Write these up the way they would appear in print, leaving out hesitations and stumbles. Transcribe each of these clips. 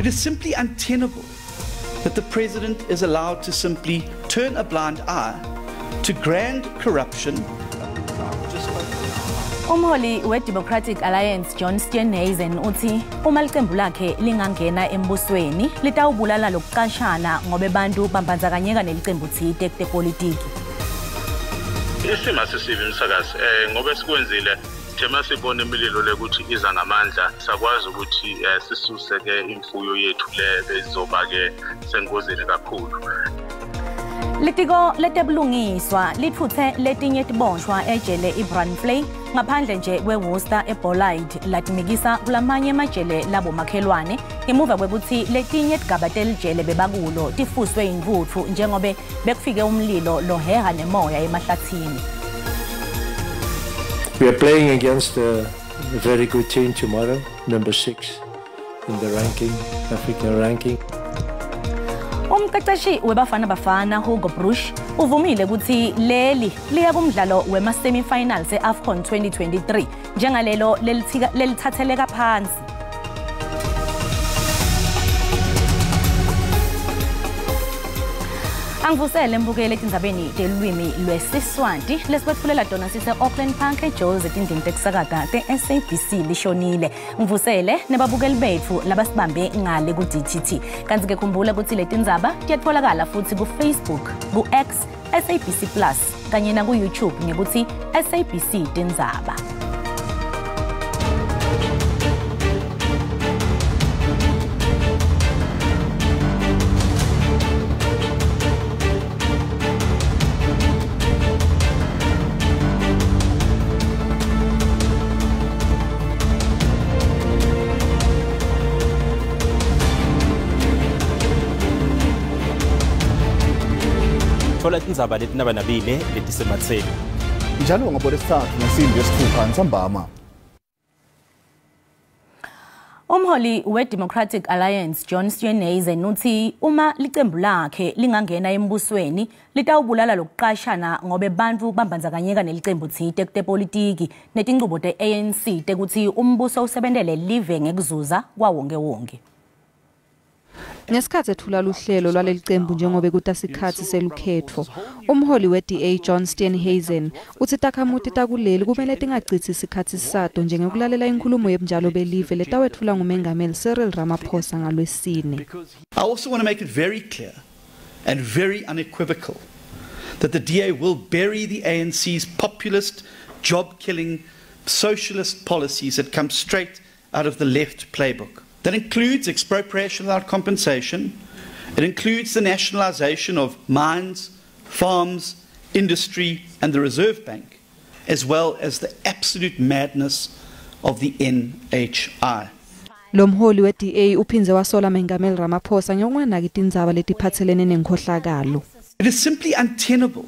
It is simply untenable that the president is allowed to simply turn a blind eye to grand corruption. Umholi we-Democratic Alliance John Steenhuisen uthi uma licembu lakhe lingangena embusweni litawubulala lokuqashana ngoba abantu bambandzakanyeka nelicembu thite kutepolitiki. Isimo sisibi umsakazi ngoba sikwenzile thema sibone imililo lekuthi iza ngamandla sakwazi ukuthi sisuse ke imfuyo yethu le bezoba ke sengozini kakhulu. Litiko letebulungiswa lithuthe letinye tibonshwa ejele iBrandvlei ngaphandle nje kweWorcester eBolide latimikisa kulamanye emajele labomakhelwane ngemuva kwekuthi letinye tigaba telijele bebakulo tifuswe intfutfu njengobe bekufike umlilo loheha nemoya emahlathini. We are playing against a very good team tomorrow, number 6 in the ranking, African ranking. Umqeqeshi weBafana Bafana Hugo Broos uvumile ukuthi leli liya kumdlalo wema semi-finals e-AFCON 2023 njengalelo lelithatheleka phansi. Angivusele mbukele etindzabeni telulwimi lwesiSwati lesikwetfulela tona sise-Auckland Park eJozi etindlini tekusakata te-SABC lishonile. Ngivusele nebabukeli betfu labasibambe ngale ku-DTT. Kanti-ke khumbula kutsi letindzaba tiyatfolakala futsi ku-Facebook, ku-X, SABC Plus kanye naku-YouTube ngekutsi SABC Tindzaba. Thola tindzaba letinabanabile letisematseni njalo ngabolesithathu ngensimbi yesithupha ntsambama. Umholi we-Democratic Alliance John Steenhuisen uthi uma licembu lakhe lingangena embusweni litawubulala lokuqashana ngobe bantfu bambandzakanyeka nelicembu thite kutepolitiki netinchubo te-ANC tekuthi umbuso usebentele live ngekuzuza kwawonkewonke. Ngesikhathi ethula luhlelo lwaleli cembu njengobe kutasikhathi selukhetfo, umholi we-DA John Steenhuisen uthi takhamuti takuleli kumele tingachithi isikhathi sato njengekulalela inkhulumo yebunjalo belive letawetfulwa ngumengameli Cyril Ramaphosa ngalwesine. I also want to make it very clear and very unequivocal that the DA will bury the ANC's populist, job-killing, socialist policies that come straight out of the left playbook. That includes expropriation without compensation. It includes the nationalization of mines, farms, industry, and the Reserve Bank, as well as the absolute madness of the NHI. Lo mholi we-DA uphindze wasola Mengameli Ramaphosa ngekunganaki tindzaba letiphatselene nenkhohlakalo. It is simply untenable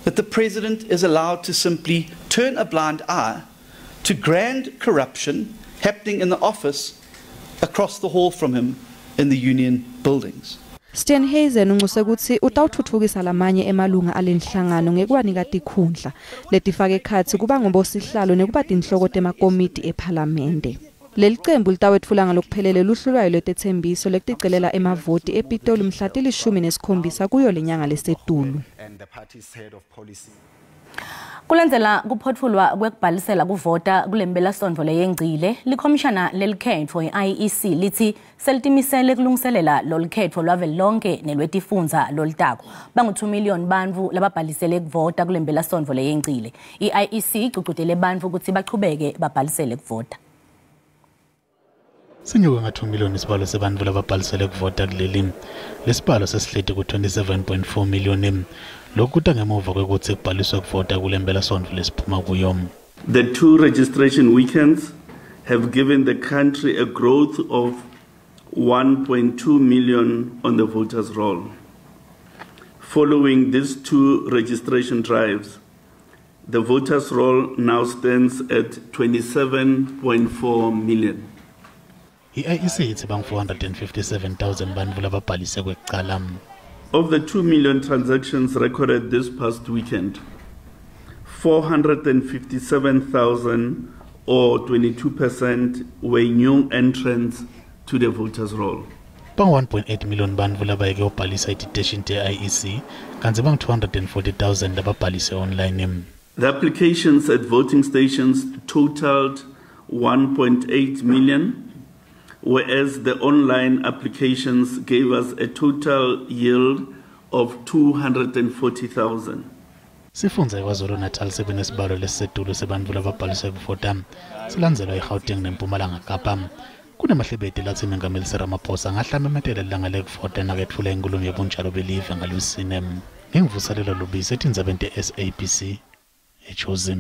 that the president is allowed to simply turn a blind eye to grand corruption happening in the office across the hall from him in the union buildings. Steenhuisen unxuse kutsi utawutfutfukisa lamanye emalunga alenhlangano ngekuwanika tikhundla letifaka ekhatsi kuba ngubosihlalo nekuba tinhloko temakomiti ephalamende. Leli cembu litawetfula ngalokuphelele luhlu lwayo lwetethembiso lekuticelela emavoti ePitoli mhla ti-17 kuyo lenyanga lesetulu. Kulandzela kuphotfulwa kwekubhalisela kuvota kulempelasonto leyengcile, likhomishana lelikhetfo i-IEC lithi selitimisele kulungiselela lolukhetfo lwavelonkhe nelwetifundza lolutako. Bangu-2 million bantfu lababhalisele kuvota kulempelasonto leyengcile. I-IEC igcugcutele bantfu kutsi bachubeke babhalisele kuvota. Sinyuke nga-2 million isibalo sebantfu lababhalisele kuvota kuleli. Lesibalo sesihleti ku-27.4 million. Lokhu kuta ngemuva kwekutsi kubhaliswe kuvota kulempelasonto lesiphuma kuyo. The two registration weekends have given the country a growth of 1.2 million on the voters' roll. Following these two registration drives, the voters' roll now stands at 27.4 million. I-IEC ithi bangu-457,000 bantfu lababhalise kwekucala. Of the 2 million transactions recorded this past weekend, 457,000 or 22% were new entrants to to the voters' roll. Bang 1.8 million bantfu labayeke ubhalisa etiteshini te-IEC kantsi bang 240,000 lababhalise online. The applications at voting stations totaled 1.8 million, whereas the online applications gave us a total yield of 240,000. Sifundza eKwaZulu-Natal sebenesibalo lesisetulu sebantfu lababhaliswe kuvota silandzelwa iGauteng neMpumalanga Kapa. Kunemahlebete latsi Mengameli Cyril Ramaphosa angahle amemetele lilanga lekuvota naketfula inkhulumo yebunjalo belive ngaLwesine. Nginguvuselela Lubisi etindzabeni te-SABC eJozi.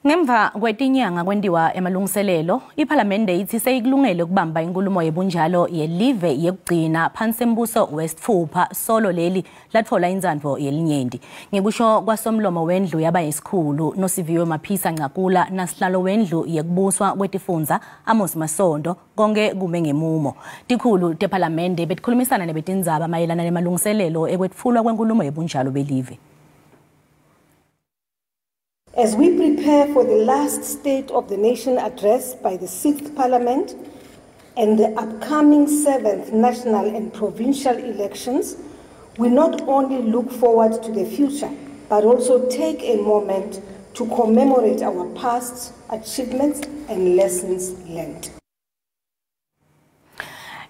Ngemva kwetinyanga kwentiwa emalungiselelo, iPhalamende itsi seyikulungele ukubamba inkulumo yebunjalo yelive yekugcina phansi embuso wesitfupha solo leli latfola intsandvo yelinyenti. Ngekusho kwasomlomo wendlu yaba yesikhulu Nosiviwe Maphisa Ncakula nasihlalo wendlu yekubuswa kwetifundza Amos Masondo konke kume ngemumo. Tikhulu tePhalamende betikhulumisana nebetindzaba mayelana nemalungiselelo ekwetfulwa kwenkulumo yebunjalo belive. As we prepare for the last State of the Nation address by the 6th Parliament and the upcoming 7th national and provincial elections, we not only look forward to the future, but also take a moment to commemorate our past achievements and lessons learned.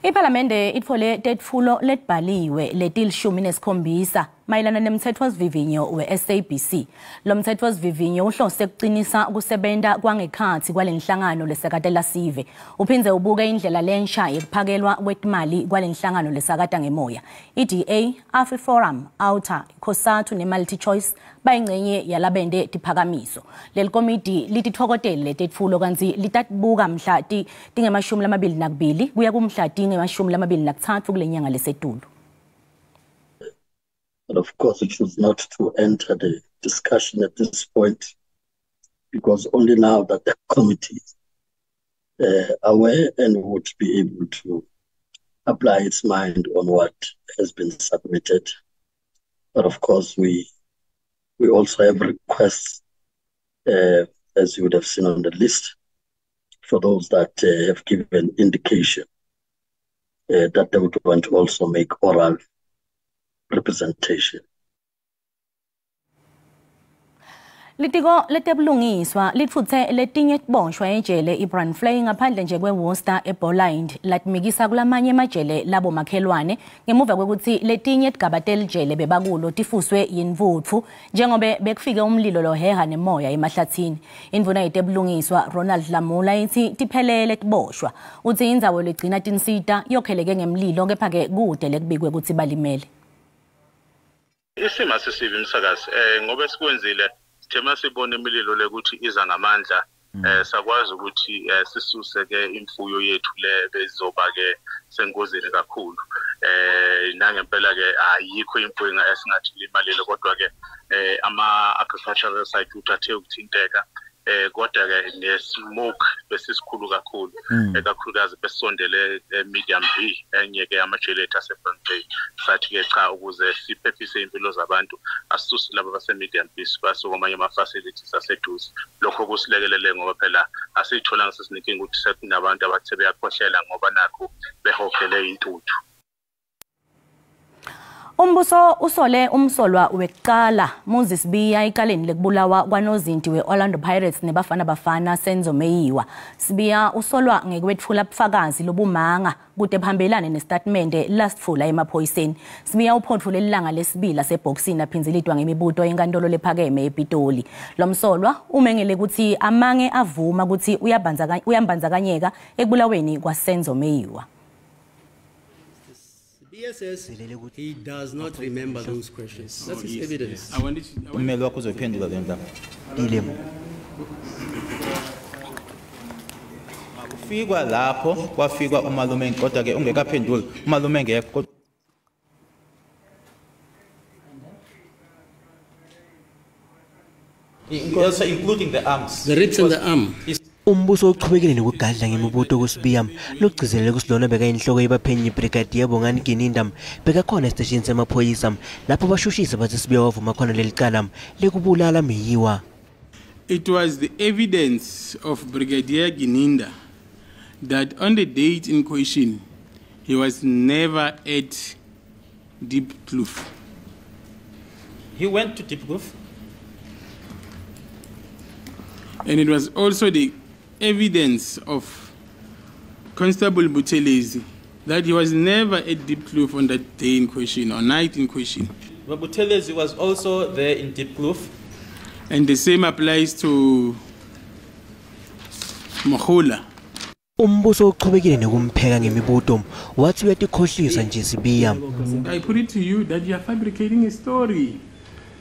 Iphalamende itfole tetfulo letibhaliwe leti-17 mayelana nemtsetfosivivinyo we-SABC. Lo mtsetfosivivinyo uhlose kucinisa kusebenta kwangekhatsi kwalenhlangano lesakatela sive. Uphindze ubuke indlela lensha yekuphakelwa kwetimali kwalenhlangano lesakata ngemoya. I-DA, AfriForum, OUTA, COSATU ne-MultiChoice bayingcenye yalabende tiphakamiso. Leli komidi lititfokotele letetfulo kantsi litatibuka mhla tinge-22 kuya kumhla tinge-23 kulenyanga lesetulu. But of course, it choose not to enter the discussion at this point, because only now that the committee is aware and would be able to apply its mind on what has been submitted. But of course, we also have requests, as you would have seen on the list, for those that have given indication that they would want to also make oral representation. Litiko letebulungiswa litfutse letinye tibonshwa ejele iBrandvlei ngaphandle nje kweWorcester eBoland latimikisa kulamanye emajele labo makhelwane ngemuva kwekutsi letinye tigaba telijele bebakulo tifuswe yintfutfu njengobe bekufike umlilo loheha nemoya emahlathini. Indvuna yetebulungiswa Ronald Lamula itsi tiphelele tiboshwa. Utsi indzawo legcina tinsita yokheleke ngemlilo kepha-ke kude lekubikwe kutsi balimele. Isimo asisibi umsakazi ngoba sikwenzile sithema sibone imililo lekuthi iza ngamandla sakwazi ukuthi sisuse ke imfuyo yethu le bezoba ke sengozini kakhulu nangempela ke ayikho imfuyo esingathi limalile kodwa ke ama agricultural site uthathe ukuthinteka kodwa ke ne-smoke besisikhulu kakhulu kakhulukazi besondele medium B enye ke amajele ethu aseBrandvlei. Sathi ke cha ukuze siphephise impilo zabantu asisuse laba base medium B sibase kwamanye ama facilities aseduze. Lokho kusilekelele ngoba phela asitholanga sesinenkinga ukuthi sekunabantu abathe beyakhohlela ngoba nakho behogele intuthu. Umbuso usole umsolwa wekuqala Moses Sibiya ecaleni lekubulawa kwanozinti we-Orlando Pirates nebafana bafana Senzo Meyiwa. Sibiya usolwa ngekwetfula bufakazi lobumanga kute buhambelane nesitatimende lasitfula emaphoyiseni. Sibiya uphotfule lilanga lesibili lasebhokisini aphindze litwa ngemibuto enkantolo lephakeme ePitoli. Lo msolwa umengele kutsi amange avuma kutsi uyambandzakanyeka ekubulaweni kwaSenzo Meyiwa. Says he does not remember those questions. That's his evidence. Ummeli wakho uzophendula le ndaba. Kufikwa lapho kwafikwa umalume kodwa ke ungekaphenduli umalume ngekho. Also including the arms. The ribs and the arm. Umbuso uchubekile nokugadla ngemibuto kuSibiya lokugcizelela kusilona beka inhloko yebaphenyi Brigadier Bongani Gininda bekakhona esiteshini semaphoyisa lapho bashushisa bathi Sibiya wavuma khona leli cala lekubulala Meyiwa. It was the evidence of Brigadier Gininda that on the date in question, he was never at Diepkloof. He went to Diepkloof. And it was also the evidence of Constable Buthelezi that he was never at Diepkloof on that day in question or night in question. But Buthelezi was also there in Diepkloof. And the same applies to Mohola. Umbuso uchubekile nekumpheka ngemibuto wathi uyatikhohlisa nje Sibiya. I put it to you that you are fabricating a story.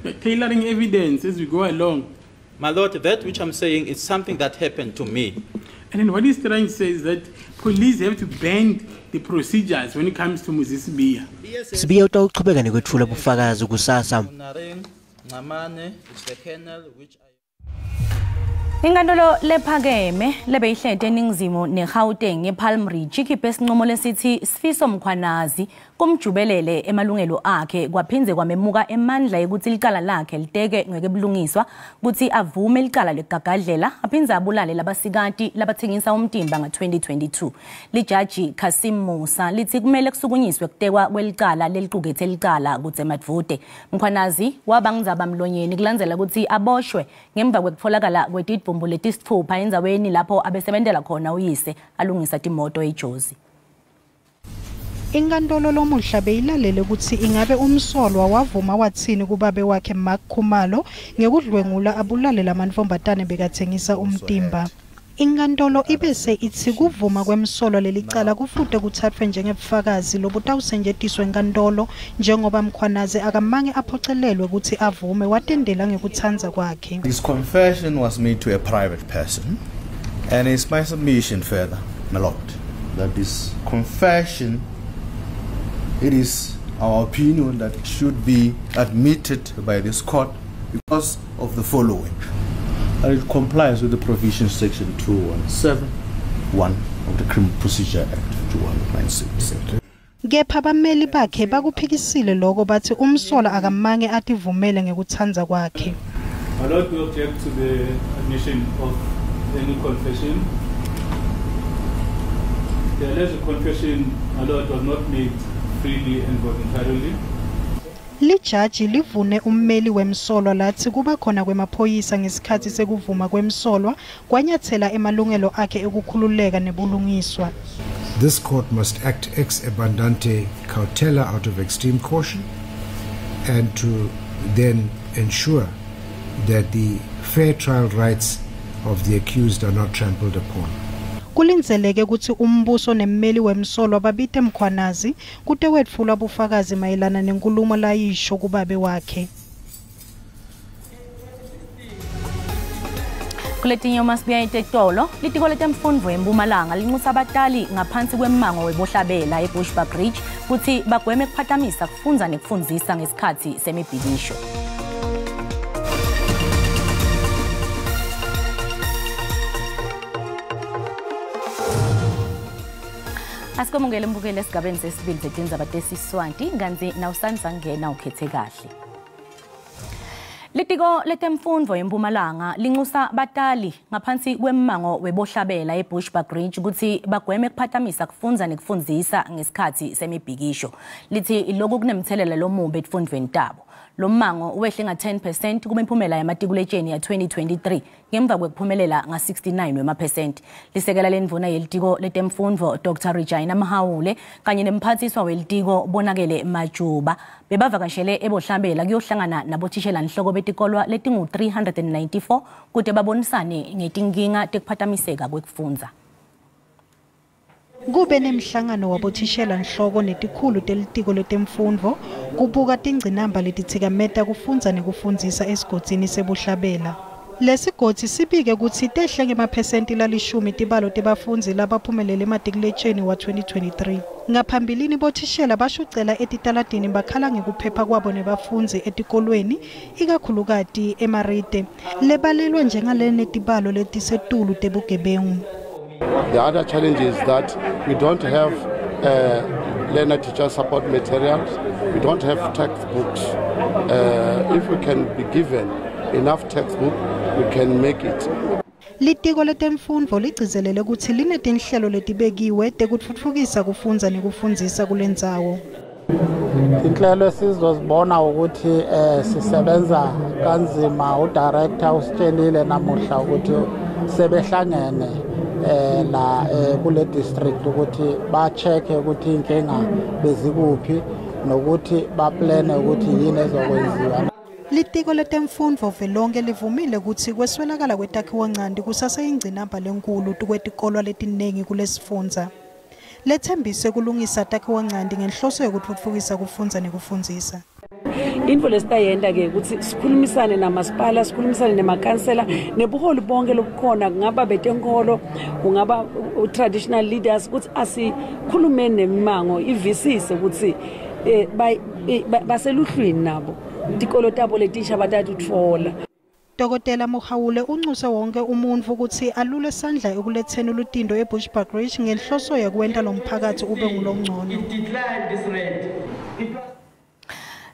You are tailoring evidence as we go along. My lord, that which I'm saying is something that happened to me. And then what he's trying to say is that police have to bend the procedures when it comes to Muzi Sibiya. Sibiya utawuchubeka nekwetfula bufakazi kusasa. Inkantolo lephakeme lebeyihlete eNingizimu neGauteng ePalm Ridge ikhiphe isinqumo lesithi Sifiso Mkhwanazi kumjubelele emalungelo akhe kwaphindze kwamemuka emandla ekuthi licala lakhe liteke ngekebulungiswa kuthi avume licala legagadlela aphindze abulale labasikati labathengisa umtimba nga-2022. Lijaji Kasim Musa lithi kumele kusukunyiswe kutekwa kwelicala leliqukethe licala kutsi emadvute. Mkhwanazi wabangizaba mlonyeni kulandzela kutsi aboshwe ngemva kwekutfolakala kwetidvumbu letisitfupha endzaweni lapho abesebentela khona uyise alungisa timoto eJozi. Inkantolo lomuhla beyilalele kutsi ingabe umsolwa wavuma wathini kubabe wakhe Mark Khumalo ngekudlwengula abulale lamantfombatane bekathengisa umtimba. Inkantolo ibese itsi kuvuma kwemsolwa lelicala kufute kuthathwe njengebufakazi lobutawusetjentiswa enkantolo njengoba Mkhwanazi akamange aphocelelwe kutsi avume watendela ngekutsandza kwakhe. This confession was made to a private person, and it's my submission further, my lord, that this confession, it is our opinion that it should be admitted by this court because of the following. And it complies with the provisions section 217(1) of the Criminal Procedure Act 2096. Kepha bameli bakhe bakuphikisile lokho bathi umsolwa akamange ativumele ngekutsandza kwakhe. My lord, we object to the admission of any confession. The alleged confession, my lord, was not made freely and voluntarily. Lijaji livune ummeli wemsolwa lathi kuba khona kwemaphoyisa ngesikhathi sekuvuma kwemsolwa kwanyathela emalungelo akhe ekukhululeka nebulungiswa. This court must act ex abundante cautela out of extreme caution and to then ensure that the fair trial rights of the accused are not trampled upon. Kulindzeleke kutsi umbuso nemmeli wemsolwa babite Mkhwanazi kute wetfulwa bufakazi mayelana nenkulumo layisho kubabe wakhe. Kuletinye masibuya etetolo litiko letemfundvo eMpumalanga linxusa abatali ngaphansi kwemmango webohlabela eBushbuckridge kutsi bagweme kuphatamisa kufundza nekufundzisa ngesikhatsi semibhikisho. Asikwamukele mbukele esigabeni sesibili setindzaba tesiswati kantsi nawusandzangena ukhethe kahle. Litiko letemfundvo eMpumalanga linxusa batali ngaphansi kwemmango webohlabela eBushbuckridge kutsi bagweme kuphatamisa kufundza nekufundzisa ngesikhatsi semibhikisho. Lithi lokhu kunemthelela lomubi etifundvweni tabo. Lo mmango wehle nga-10% kumiphumela yamatikuletsheni ya-2023 ngemva kwekuphumelela nga-69%. Lisekela lendvuna yelitiko letemfundvo Dr. Regina Mhaule kanye nemphathiswa welitiko Bonakele Majuba bebavakashele ebohlabela kuyohlangana nabothishelanhloko betikolwa letingu-394 kute babonisane ngetinkinga tekuphatamiseka kwekufundza. Kube nemhlangano wabothishelanhloko netikhulu telitiko letemfundvo kubuka tingcinamba letithikameta kufundza nekufundzisa esigodzini seBuhlabela. Lesigodzi sibike kutsi tehle ngemaphesenti lalishumi tibalo tebafundzi labaphumelele ematikuletsheni wa-2023. Ngaphambilini bothishela bashucela etitaladini bakhala ngekuphepha kwabo nebafundzi etikolweni ikakhulukati eMarite lebalelwa njengalenetibalo letisetulu tebugebengu. The other challenge is that we don't have learner teacher support materials, we don't have textbooks. If we can be given enough textbook, we can make it. Litiko letemfundvo ligcizelele kutsi linetinhlelo letibekiwe tekutfutfukisa kufundza nekufundzisa kulendzawo. Inhlelo esizozibona ukuthi sisebenza kanzima. Udirector usitshelile namuhla ukuthi sebehlangene la kule district ukuthi ba-check-e ukuthi inkinga bezikuphi nokuthi baplane ukuthi yini ezokwenziwa. Litiko letemfundvo velonke livumile kutsi kweswelakala kwetakhiwonchanti kusaseyingcinamba lenkulu kwetikolwa letinengi kulesifundza. Letsembise kulungisa takhiwonchanti ngenhloso yekutfutfukisa kufundza nekufundzisa. Intfo lesitayenta ke ukuthi sikhulumisane namasipala, sikhulumisane nemakhansela, nebuholi bonke lobukhona, kungaba betenkolo, kungaba traditional leaders, ukuthi asikhulumeni nemimango ivisise ukuthi baseluhlwini nabo tikolo tabo letisha batatutfola. Dr. Mohaule unxuse wonke umuntfu kutsi alule sandla ekuletseni lutindo eBushbuckridge ngenhloso yekwenta lomphakathi ube ngulongcono.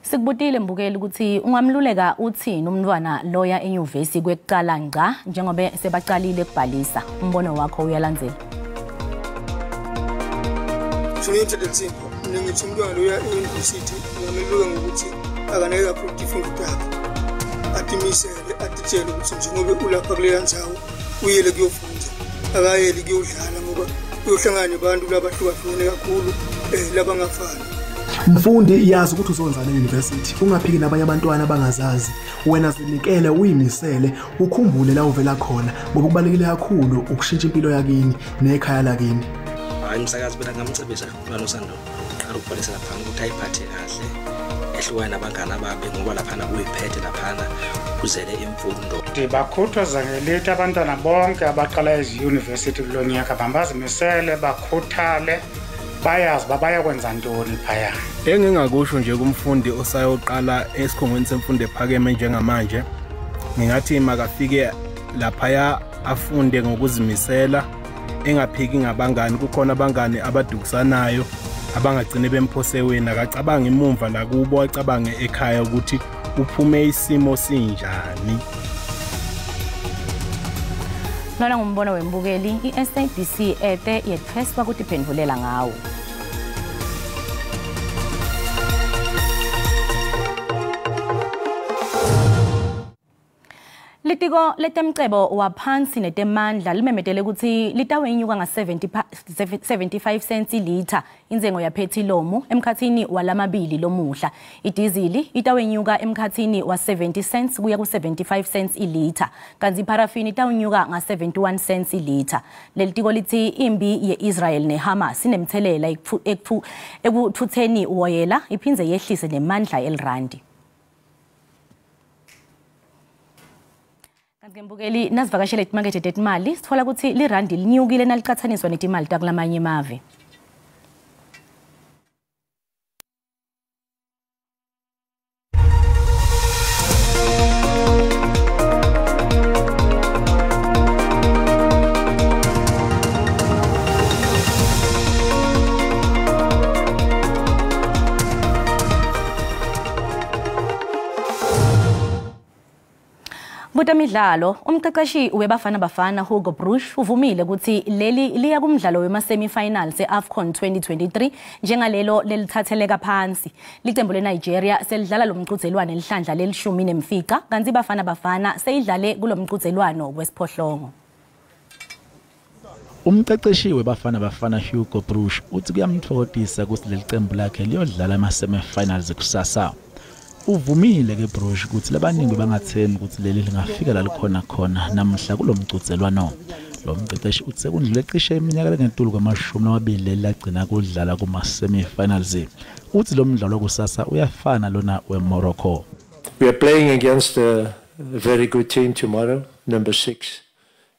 Sikubutile mbukeli ukuthi ungamluleka uthini umntwana loya enyuvesi kwekucala ngca njengoba sebacalile kubhalisa. Umbono wakho uyalandzela. Ngithi umntwana loya euniversity ngingameluleka ngokuthi akanake kakhulu tifundo takhe, atimisele, atitshele ukuthi njengoba ulapha kuleya ndzawo uyele kuyofunda, akayeli kuyodlala ngoba uyohlangana nebantu labahlukahlukene kakhulu labangafani. Mfundi, yazi ukuthi uzonzana e-university, ungaphiki nabanye abantwana abangazazi. Wena zinikele, uyimisele, ukhumbule la uvela khona ngoba kubalulekile kakhulu ukushintsha impilo yakini nekhaya lakini. Hayi msakazi, mina ngamcebisa umntwana osanda uqala ukubhalisa laphana ukuthi ayiphathe kahle, ehlukane nabangani ababi ngoba laphana uyiphethe laphana uzele imfundo. Ndibakhuthaza ngelithi abantwana bonke abaqala eziyunivesithi kulo nyaka bazimisele, bakhuthale, bayazi bayakwenza ntoni phaya. Engingakusho nje kumfundi osayoqala esikhungweni semfundo ephakeme njengamanje, ngingathi makafike laphaya afunde ngokuzimisela, engaphiki ngabangani. Kukhona abangani abadukisanayo abangagcine bemphoseweni, akacabanga imumva la kubo, acabange ekhaya ukuthi uphume isimo sinjani. Lona ngumbono wembukeli, i-SABC ete yetfeswa kutiphendvulela ngawo. Litiko letemcebo waphansi netemandla limemetele ukuthi litawenyuka nga 75 cents ilitha inzengo yaphethilomu emkhathini walamabili lomuhla. Idizili itawenyuka emkhathini wa 70 cents kuya ku 75 cents ilitha, kanti iparafini itawunyuka nga 71 cents ilitha. Lelitiko lithi imbi ye-Israel neHamas inemthelela ekuthutheni uwoyela iphindze yehlise nemandla elrandi. Ngembukeli nasivakashele timakethe tetimali sithola ukuthi lirandi linyukile nalicathaniswa netimali takulamanye emave. Kutemidlalo, umqeqeshi weBafana Bafana Hugo Broos uvumile ukuthi leli liya kumdlalo wema-semi-finals e-AFCON 2023 njengalelo lelithatheleka phansi. Licembu leNigeria selidlala lo mqhudelwano elihlandla lelishumi nemfica, kanti Bafana Bafana seyidlale kulo mqhudelwano wesiphohlongo. Umqeqeshi weBafana Bafana Hugo Broos uthi kuyamthokozisa ukuthi leli cembu lakhe liyodlala ama-semi-finals kusasa. Uvumile ke Broos ukuthi labaningi bangathembi ukuthi leli lingafika la likhona khona namhla kulomqhudelwano. Lo mqeqeshi uthi sekundlule cishe iminyaka lengetulu kwama-20 leli lagcina kudlala kuma-semi-finals. Uthi lo mdlalo kusasa uyafana lona weMorocco. We are playing against a very good team tomorrow, number 6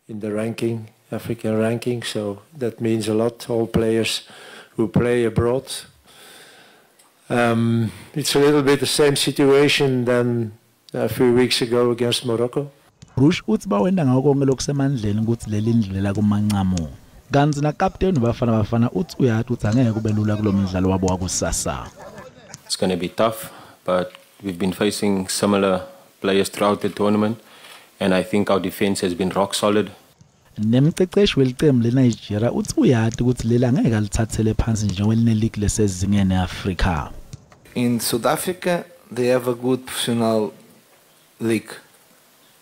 in the ranking, African ranking, so that means a lot, all players who play abroad. It's a little bit the same situation than a few weeks ago against Morocco. Broos uthi bawenda ngako konke lokusemandleni ukuthi leli ndlela kumanqamu. Kanti na captain Bafana Bafana uthi uyathi uthi angeke kube lula kulomdlalo wabo wakusasa. It's going to be tough, but we've been facing similar players throughout the tournament, and I think our defense has been rock solid. Nemqeqeshi welicembu leNigeria uthi uyati ukuthi lela ngeke alithathele phansi njengoba line-league lesezingeni e-Afrika. In South Africa they have a good professional league.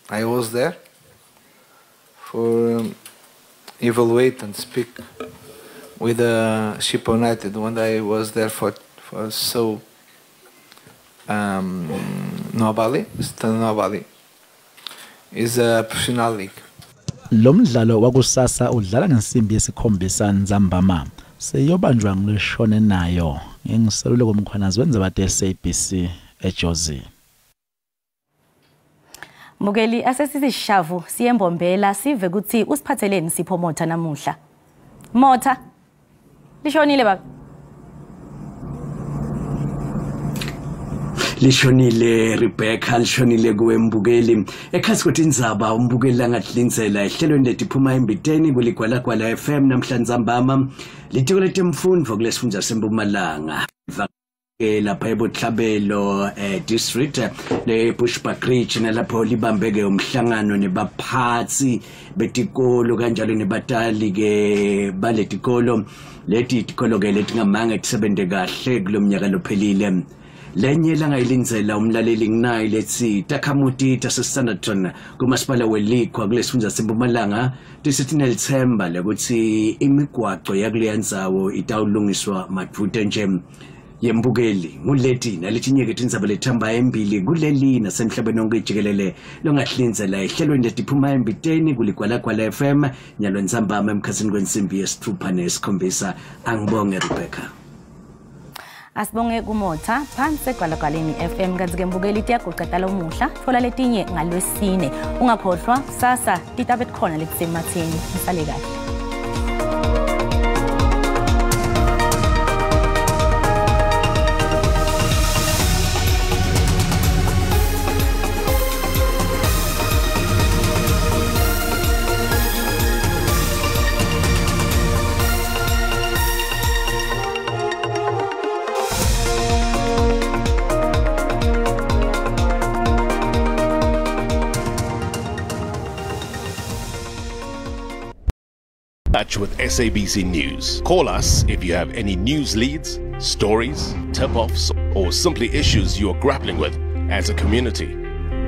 I was there for evaluate and speak with Chippa United when I was there for so Nwabali, Nwabali is a professional league. Lo mdlalo wakusasa udlala ngensimbi yesikhombisa ntsambama seyobanjwa ngileshone nayo ngingiseluleko Mkhwanazi wenza bade SABC eJozi. Mbukeli asesishavu siyembombela sive ukuthi usiphatheleni Sipho Motha namuhla. Motha lishonile baba. Lishonile Rebecca, lishonile kuwe mbukeli. Ekhasi kuthi indzaba umbukeli langadlinzela ehlelweni letiphuma embiteni kuligwalagwala FM namhlanje ntsambama. Litiko letemfundvo kulesifundza seMpumalanga lapha eBotlhabelo district le Bushbuckridge nalapho libambeke umhlangano nebaphatsi betikolo kanjalo nebatali ke baletikolo leti tikolo ke letingamange tisebente kahle kulomnyaka lophelile. Lenye langayilindzela umlaleli nginayi lethi takhamuti taseStanderton kumasipala weLikhwa kulesifundza seMpumalanga tisithi nelithemba lokuthi imigwaco yakuleya ndzawo itawulungiswa madvute nje. Yembukeli nguleti naletinye tindzaba lethamba embili kuleli nasemhlabeni wonke jikelele longahlinzela ehlelweni letiphuma embiteni kuligwalagwala FM nyalo ntsambama emkhathini kwensimbi 6:07. Angibonge Rebecca. Asibonge kuMotha phansi egwalagwaleni FM kanti ke mbukeli tiyaguqeda lomuhla thola letinye ngalwesine ungakhohlwa kusasa titabe khona lekusematheni. Nisale kahle. Touch with SABC News. Call us if you have any news leads, stories, tip-offs, or simply issues you are grappling with as a community.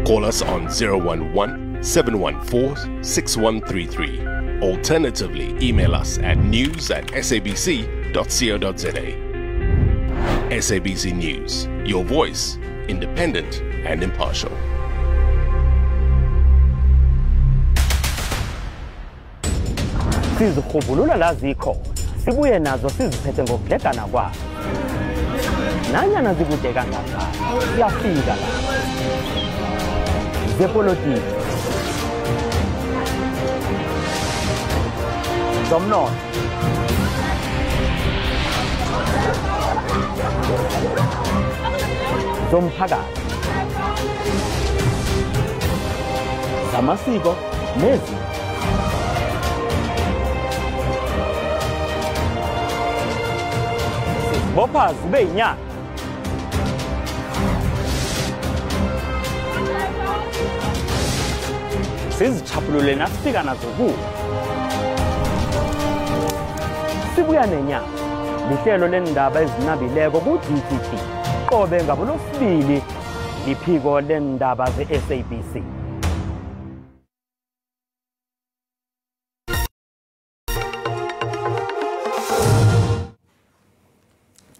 Call us on 011 714 6133. Alternatively, email us at news@sabc.co.za. SABC News, your voice, independent and impartial. Sizihubulula la zikhona sibuye nazo siziphethe ngokudlegana kwazo nanyana zikude kangaka siyafika la zepolitiki zomnotho zomphakathi zamasiko nezinto. Bopha zibe yinyanga. Sizichaphulule nasifika nazo kuwo. Sibuya nenyanga. Lihlelo lendaba ezinabileko ku-DTT. Qobe ngabolosibili liphiko lendaba ze-SABC.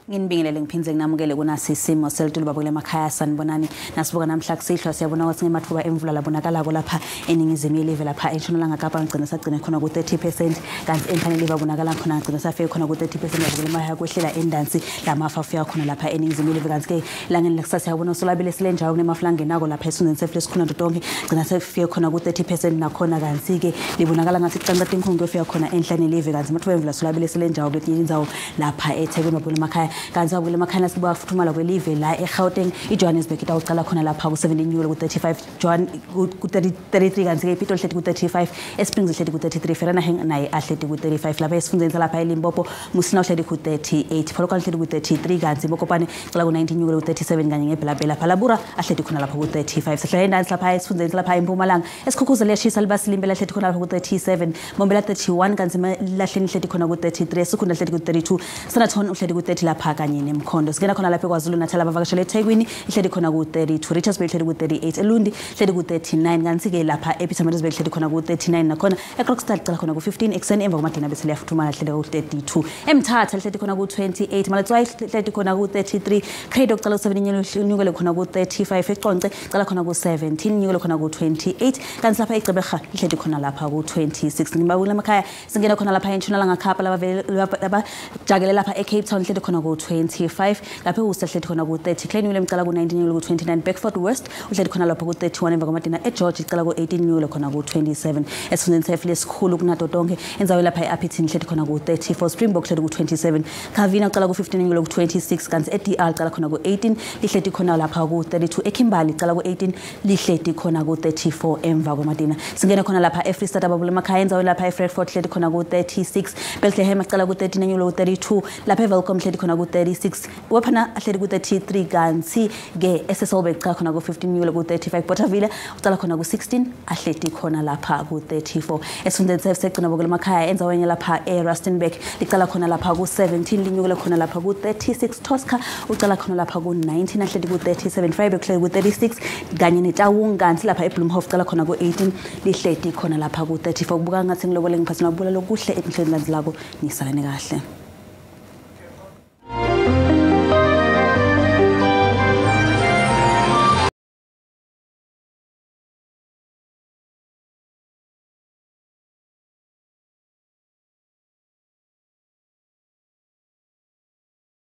Nginibingelele ngiphindze nginamukele kunasi isimo selitulu babukele emakhaya sanibonani nasibuka namhla kusihlwa siyabona ukuthi ngemathuba emvula labonakalako lapha eningizimu yelive lapha entshonalanga Kapa ngigcina sagcina khona ku-30% kanti enhlaneni live abonakala khona ngigcina safike khona ku-30% babukele emakhaya kwehlela endansi lamafa afika khona lapha eningizimu yelive kanti ke langeni lekusasa siyabona solabile silenjawo kunemafu langenako lapha esifundeni sefle sikhona tonke gcina sefike khona ku-30% nakhona kanti ke libonakala ngathi kucanca tinkhungu kuyofika khona enhlaneni live kanti amathuba emvula solabile silenjawo kuletinye indzawo lapha eThekwini babukele emakhaya. Kanti abukele emakhaya sibuka futhumala kwelive la eGauteng, iJohannesburg itawucala khona lapha ku-17 nyukele ku-35, Johan ku-33, kanti ke iPitoli ihleti ku-35, eSprings ihleti ku-33, Vereeniging naye ahleti ku-35. Lapha esifundeni salapha eLimpopo, Musina uhleti ku-38, Polokwane uhleti ku-33, kanti Mokopane cala ku-19 nyukele ku-37, kanye ngeBelabela Phalabura ahleti khona lapha ku-35. Sihlala endansi lapha esifundeni salapha eMpumalanga, eSikhukhuzela liyashisa libasilimbe lahleti khona lapha ku-37, Mbombela 31, kanti Lahleni ihleti khona ku-33, Sikhunda ihleti ku-32, Standerton uhleti ku-30 lapha kanye neMkhondo. Singena khona lapha eKwaZulu Natal, abavakashela eThekwini ihleti khona ku-32, Richards Bay ihleti ku-38, eLundi ihleti ku-39, kanti ke lapha ePietermaritzburg ihleti khona ku-39, nakhona eKrokstad icala khona ku-15 ekuseni emva kwamadina bese liyafuthumala lihleti ku-32, eMthatha lihleti khona ku-28, Maletswai lihleti khona ku-33, Cradock cala ku-7 nyukele khona ku-35, eConce cala khona ku-17 nyukele khona ku-28, kanti lapha eGqeberha lihleti khona lapha ku-26. Ngibabukela emakhaya singena khona lapha eNtshonalanga Kapa, labajakele lapha eCape Town lihleti khona ku-25, lapha eWorcester lihleti khona ku-30, Klein cala ku-19 nyukele ku-29, Bedford West uhleti khona lapha ku-31 emva kwamadina, eGeorge icala ku-18 nyukele khona ku-27. Esifundeni sefu lesikhulu kunato tonke endzaweni lapha e-Upington lihleti khona ku-34, Springbok lihleti ku-27, Calvina ucala ku-15 nyukele ku-26, kanti e-DR icala khona ku-18 lihleti khona lapha ku-32, eKimberley icala ku-18 lihleti khona ku-34 emva kwamadina. Singena khona lapha eFree State ababule emakhaya endzaweni lapha eFrankfurt lihleti khona ku-36, Bethlehem icala ku-13 nyukele ku-32, lapha eWelkom lihleti khona ku-36, Wephana ahleti ku-33, kanti ke eSasolburg icala khona ku-15 nyukele ku-35, Bothaville ucala khona ku-16 ahleti khona lapha ku-34. Esifundeni segcina bokule emakhaya endzaweni lapha eRustenburg licala khona lapha ku-17 linyukele khona lapha ku-36, Tosca ucala khona lapha ku-19 ahleti ku-37, Vryburg uhleti ku-36, kanye neTaung, kanti lapha eBloemhof ucala khona ku-18 lihleti khona lapha ku-34. Kubuka ngathi ngilobole ngiphathina kubula lokuhle etinhlelweni landzelako, nisalane kahle.